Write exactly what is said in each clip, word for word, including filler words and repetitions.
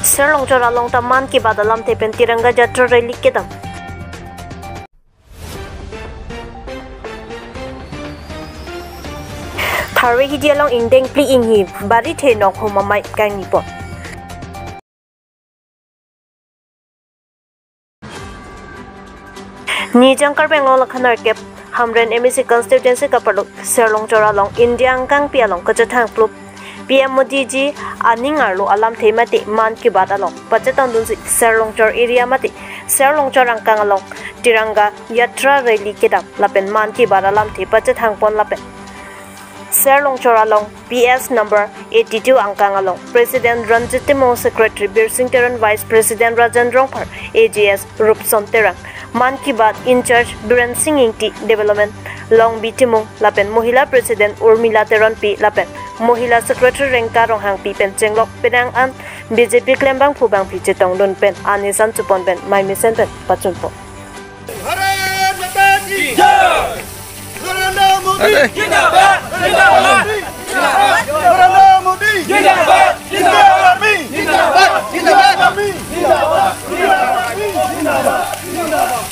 Ser Longchor along ta Mann Ki Baat alamthe pen Tiranga Jatra Rally kedam. Tharve Hidi along ingdeng phli inghi barithe nokho mamai kangni pon. Nijang Karbi Anglong lakha nerkep Hamren M A C constituency kaparlo Ser Longchor along India angkangpi along kachethang plup P M Modi ji aning arlo alamthe mate Mann Ki Baat along pachetongdunsi Ser Longchor area mate Ser Longchor angkang along Tiranga Jatra Rally kedam lapen Mann Ki Baat alamthe pachethang pon lapen Ser Longchor along P S number eighty-two angkang along President Ranjit Timung, Secretary Birsing Teron, Vice President Rajan Rongphar, A G S Rupson Terang, Mann Ki Baat in-charge Biren Sing Ingti, Development Longbi Timung lapen Mohila President Urmila Teronpi lapen Mohila Secretary Rengka Ronghangpi pen chenglok penang an B J P klembangphu bangpi chetongdun pen anisan chepon pen mei mesen pen pachunpo. Bharat माता की जय। नरेंद्र मोदी अरे। जिंदाबाद, जिंदाबाद। नरेंद्र मोदी जिंदाबाद, जिंदाबाद। जिंदाबाद, जिंदाबाद।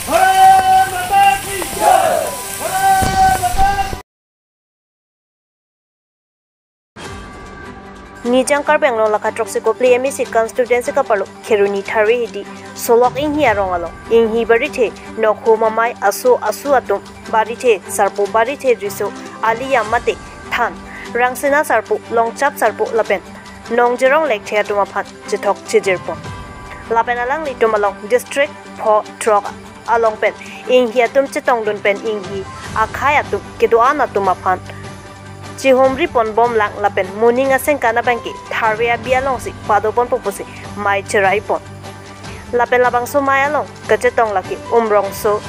भारत माता की जय। भारत माता की Nijang Karbi Anglong lakha throksi ko phli M A C constituency kaparlo Kheroni Tharve Hidi Solok Inghi arong along inghi barithe nokho mamai aso asu atum barithe sarpo barithe riso aliyam mate than Rangsina sarpo Longchap sarpo lapen Nongjirong Lekthe atum aphan chethok chijirpo. Lapen alanglitum along district pho throk along pen inghi atum chetongdun pen inghi akhei atum kedo-an atum aphan chihumri ponbomlang lapen moning asengkan abangke Tharve abi alongsi padoponpo pusi mei cherai pon. Lapen labangso mei along kachetong lake Umrongso,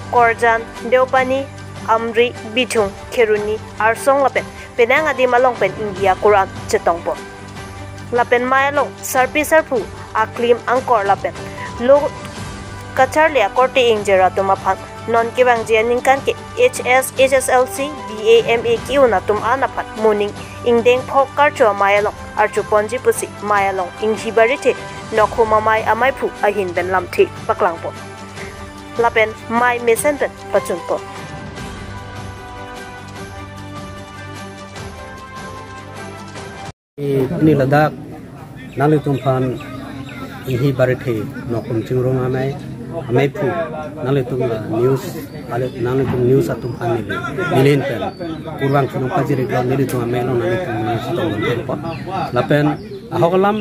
Korjan, Deopani, Amri, Bithung, Kheroni, Arsong lapen penang adim along pen inghi akur an chetong pon. Lapen mei along sarpi sarpo aklim angkor lapen lo kacharli akorte ingjir atum aphan non kevangji aningkan ke H S, H S L C, B A, M A ke-un atum an aphan moning ingdeng phok karcho amei along archo ponji pusi mei along inghi barithe nokho mamai ameiphu ahin pen lamthe paklang pon. Lapen mei mesen pen pachun pon. Pini ladak nanglitum aphan inghi barithe nokho chingrum amei, ameiphu nanglitum la news, ale nanglitum news atum aphan neli, neli ahin pen kurvangthu nangpajir-iklo, nelitum amei along nanglitum news atum nangpon. Lapen ahok alam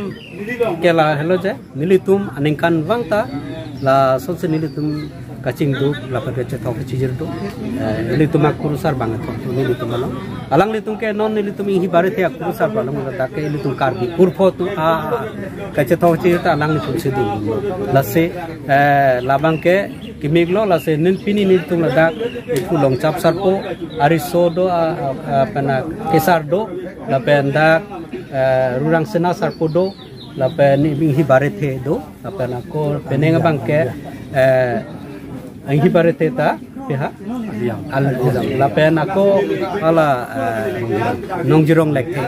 ke lahelo je, nelitum aningkanvang ta lasonsi nelitum kachingduk lapen kachethok kachijir do. Eh, nelitum akurusar abang ethok do nelitum along. Alanglitum ke non nelitum inghi barithe akurusar abang along, ladak ke nelitum Karbi kurpho atum a kachethok kachijir ta alanglitum si do. Lasi, eh, labang ke kimiklo, lasi nin pini nelitum ladak iphu Longchap sarpo, ariso do, a, a, a, pena kesar do, lapen dak, eh, Rurangsina sarpo do, lapen inghi barithe do, lapen ako penang abang ke, eh, inghi barithe ta, piha? Al-, lapen ako ala, eh, Nongjirong Lekthe.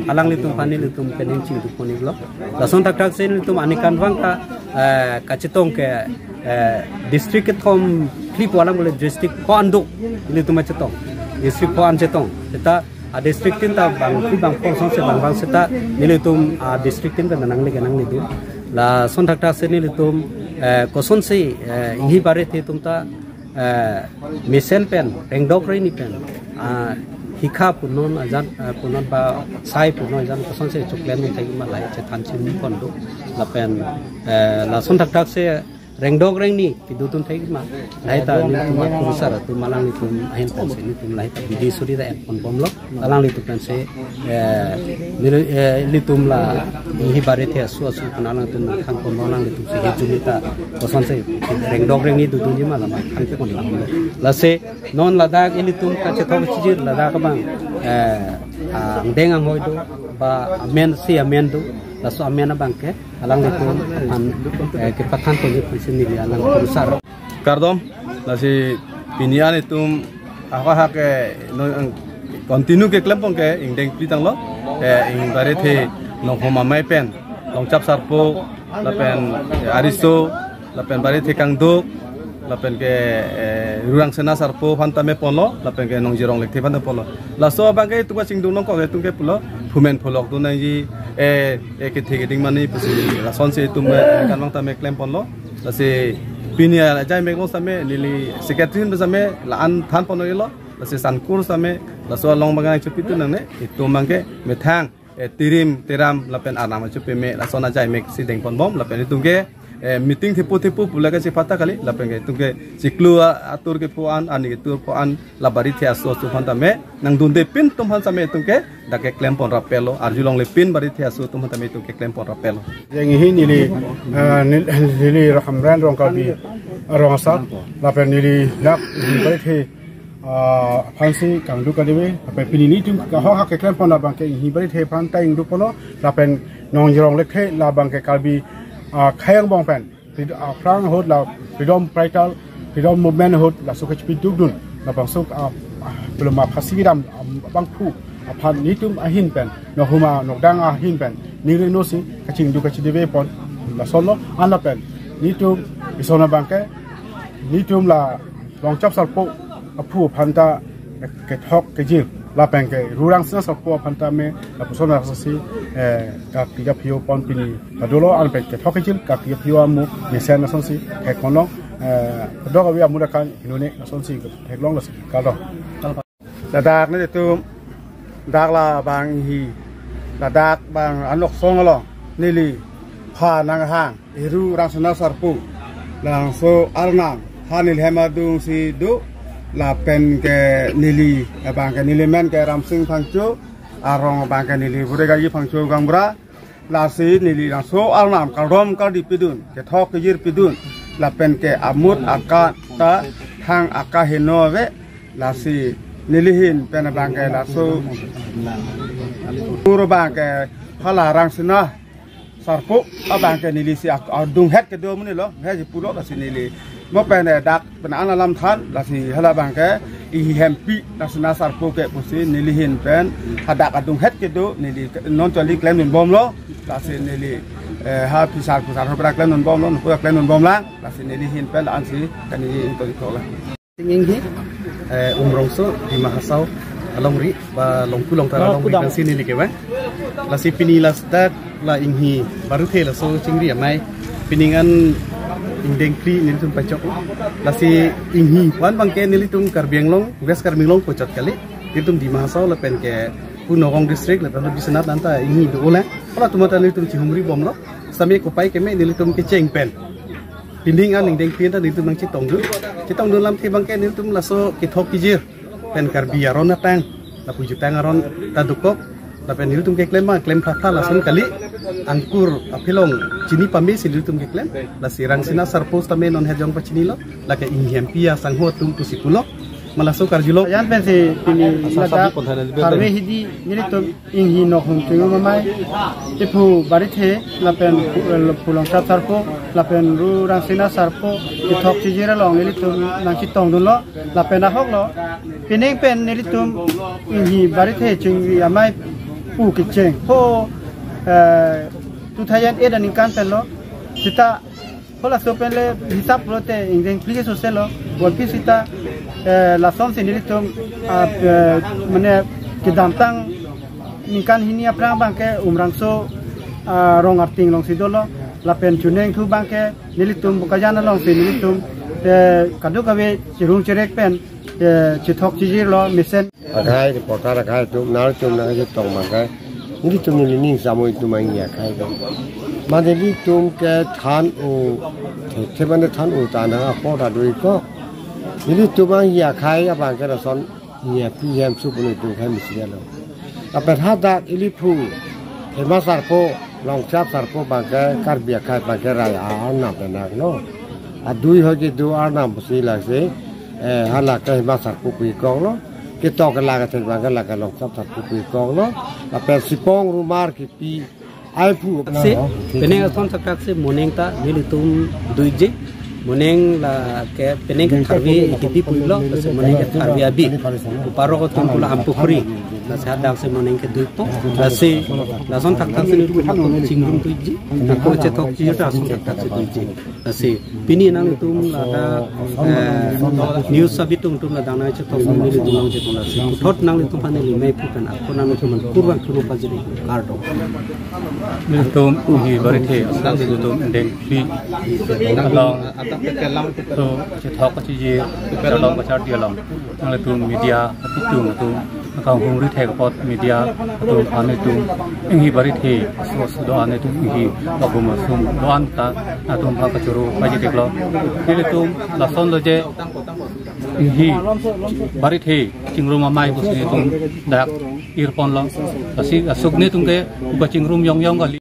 Alanglitum aphan nelitum penang chingduk pon-iklo. Lason thakthak si nelitum aningkanvang ta, eh, kachetong ke, eh, district kethom phli pu alam bole district pho an do nelitum chetong. District pho an chetong. Seta a district tin ta bangphli bangpho asonsi bang bang seta nelitum a district tin pen nangle ke nangle do. Lason thakthak si nelitum, eh, kosonsi, eh, inghi barithe atum ta, eh, mesen pen, rengdok rengni pen, ah, hikha punon ajan, eh, punon ba sai punon ajan kosonsi choklem thek ma lahai chethan chini pon do. Lapen, eh, lason thakthak si rengdok rengni kedodun thek ma lahai ta nelitum akurusar atum alanglitum ahin pensi nelitum lahai ta bidi suri ta en ponbomlo. Alanglitum pensi, eh, neli, eh, nelitum la inghi barithe aso asu pen alanglitum nangthan ponlo, alanglitum si hijumi ta kosonsi rengdok rengni dodunji ma lama than ponlang. Lasi non ladak ilitum kachethok kachijir ladak abang, eh, angdeng anghoi do, ba amen si amen do, laso amen abang ke alanglitum aphan, eh, kepathan ponji pensi neli alang kurusar. Kardom, lasi pini an itum ahok ahak, eh, no, ang, continue keklem pon ke ingdeng phli tanglo, eh, inghi barithe nokho mamai pen Longchap Sarpo, lapen, eh, Ariso, lapen Barithe Kangduk, lapen ke, eh, Rurangsina Sarpo aphan tame ponlo, lapen ke Nongjirong Lekthe aphan tame ponlo. Laso abang ke itum kachingdun nangkok itum ke pulo, phumen phulok dun nangji, eh, eh, kethe keding mani pusi, lasonsi itum, eh, kan abang tame klem ponlo. Lasi pini ajai mek lo same, neli secretary same, la-an than ponlo. Lasi sankur same, laso along abang nangchepitun nangne, itum abang ke methang, eh, tirim, tiram, lapen anam achepeme, lason ajai mek si dengponbom, lapen itum ke, eh, meeting thepo thepo pule ke chepata kali, lapen ke itum ke chiklo a-, atur kepu-an, ani ketur pu-an, la Barithe aso aso aphan tame, nangdunde pin atum aphan same itum ke, dak ke klem pon raplo, arjulongle pin Barithe aso atum aphan tame itum ke klem pon raplo. Jeng hi neli, eh, nel-, neli Hamren Rongkabi Rongasa, lapen neli dak Barithe, ah, aphansi kangduk kalive, lapen pini nelitum kahok hak keklem pon abang ke hi Barithe aphan ta ingduk ponlo, lapen Nongjirong Lekthe labang ke Karbi, ah, khei angbong pen, prid-, ah, aphrang ahut la freedom fighter, freedom movement ahut laso kachepidukdun, labangso, ah, ah, belum aphasi kedam, ah, abangphu aphan nelitum ahin pen, nokdang ahuma nokdang ahin pen, ningri nosi kachingduk kachideve pon, lasonlo, an lapen nelitum ison abang ke, nelitum la Longchap Sarpo aphu aphan ta kethok kejir, lapen ke Rurangsina Sarpo aphan tame lapuson asasi, eh, ka kejap hiu pon pini padolo, an pen kethok kejir ka kejap hiu amu mesen lasonsi theklong, eh, dok avi amu dakan hinone lasonsi theklong lasi kado. Ladak nelitum dak labang hi, ladak bang anok song along neli pha nanghang Rurangsina Sarpo, labangso arnam ha neli hem adungsi do, lapen ke neli abang ke neli men ke Ramsing Phangcho, arong abang ke neli Buregaji Phangcho Gaonbura, lasi neli laso arnam kardom kardi pidun, kethok kejir pidun, lapen ke amut aka ta thang aka heno ave, lasi neli ahin pen abang ke laso pur abang ke hala Rurangsina Sarpo abang ke neli si ak-, adunghet kedo amonit lo, he ji pulo lasi neli. Mo pen, eh, dak pen an alam than, lasi hala abang ke, ihi hempi, Rurangsina Sarpo ke pusi, neli ahin pen, hadak adunghet kedo, neli ke-, non choli klemdunbomlo, lasi neli, eh, ha phisar, phisar hobra klemdunbomlo, nupura klemdunbomlang, lasi neli ahin pen, la-ansi, kani ingto itola. Inghi, eh, Umrongso, Dima Hasao, alongri, ba Longku Longtar alongri, Longku Dam. Pensi neli kevang. Lasi pini ladak la Inghi Barithe laso chingri amei. Pining an ingdeng phli nelitum pachok. Lasi Inghi pu-an abang ke nelitum Karbi Anglong, West Karbi Anglong puchot kali. Nelitum Dima Hasao lapen ke pu Nagaon District lapen Biswanath anta Inghi do-olang. Hala atum anta nelitum chihumribomlo. Same kopai keme nelitum kecheng pen. Pining an ingdeng phli anta nelitum nangchetongdun. Chetongdun alamthe abang ke nelitum laso kethok kejir pen Karbi aron atang, lapu jutang aron ta dokok, lapen nelitum keklem abang klem phapha lason kali, angkur aphelong chini pamesi nelitum keklem, lasi Rurangsina Sarpo tame non hejong pachinilo, lake Inghi hempi asangho atum pusi pulo, ma laso karjulo. Yan pensi pini ladak harve hidi nelitum Inghi nok hum chingrum amei, iphu Barithe, lapen pu-, eh, pu Longchap Sarpo, lapen Rurangsina Sarpo, kethok kejir along nelitum nangchetongdunlo, lapen ahoklo, pining pen nelitum Inghi Barithe chingri amei pu kecheng. Ho, eh, two thousand eight aningkan penlo, sita Halaso pen le hisap pulote ingdeng phli ke sose lo, bonphli sita, eh, lasonsi nelitum, ah, eh, mane kedamtang ningkan hini aphrang abang ke Umrongso, ah, rong arting alongsi dolo, lapen chuneng thu abang ke nelitum Bokajan alongsi nelitum, eh, kadokave cherung cherek pen, eh, chethok chejirlo mesen. Akhai, reporter akhai atum, nelitum nangchetong abang ke. Nelitum neli ning samo itum Inghi akhai ke. Mane nelitum kethan-o, the, the mane than-o ta nang apor ta do-ikok. Nelitum Inghi akhai abang ke lason Inghi aphi hem sup nelitum akhai misi lo. Lapen hadak iliphu, Hima Sarpo, Longchap Sarpo abang ke, Karbi akhai abang ke rai a-arnam pen nang lo. Adui ho kedo arnam pusi lasi, eh, hala ke Hima Sarpo pu-ikoklo. Ketok ke lake thek abang ke lake Longchap Sarpo pu-ikoklo. Lapen sipong rumar kipi ai phu. Si, penang ason sakak si moning ta nelitum do-ikji. Moning la ke penang ke tharve kebi pulo, lasi moning ke tharve abi. Parok atum pulo Ampukhri. Lasi hadak si moning ke duipo. Lasi lason thakthak si nelitum chingrum tuiji. Ako chethokji ta lason thakthak si tuiji. Lasi pini nanglitum ladak, eh, news abi tung tum ladak nangchethok nelitum nangchethok lasi. Puthot nanglitum aphan neli mei pu pen ako nanglitum aphan kurvangthu pajir-i, kardom. Nelitum hi Barithe asonsi nelitum dengpi along, to chethok kachiji, along kachardi along, nanglitum media atum atum kanghumri thek apot media atum aphan nelitum hi Barithe aso aso do-an nelitum hi bagum asum do-an ta atum aphan kachoro paji theklo. Nelitum lason lo je hi Barithe chingrum amei pusi nelitum dak irponlo. Lasi asuk nelitum ke uba chingrum yong yong kali.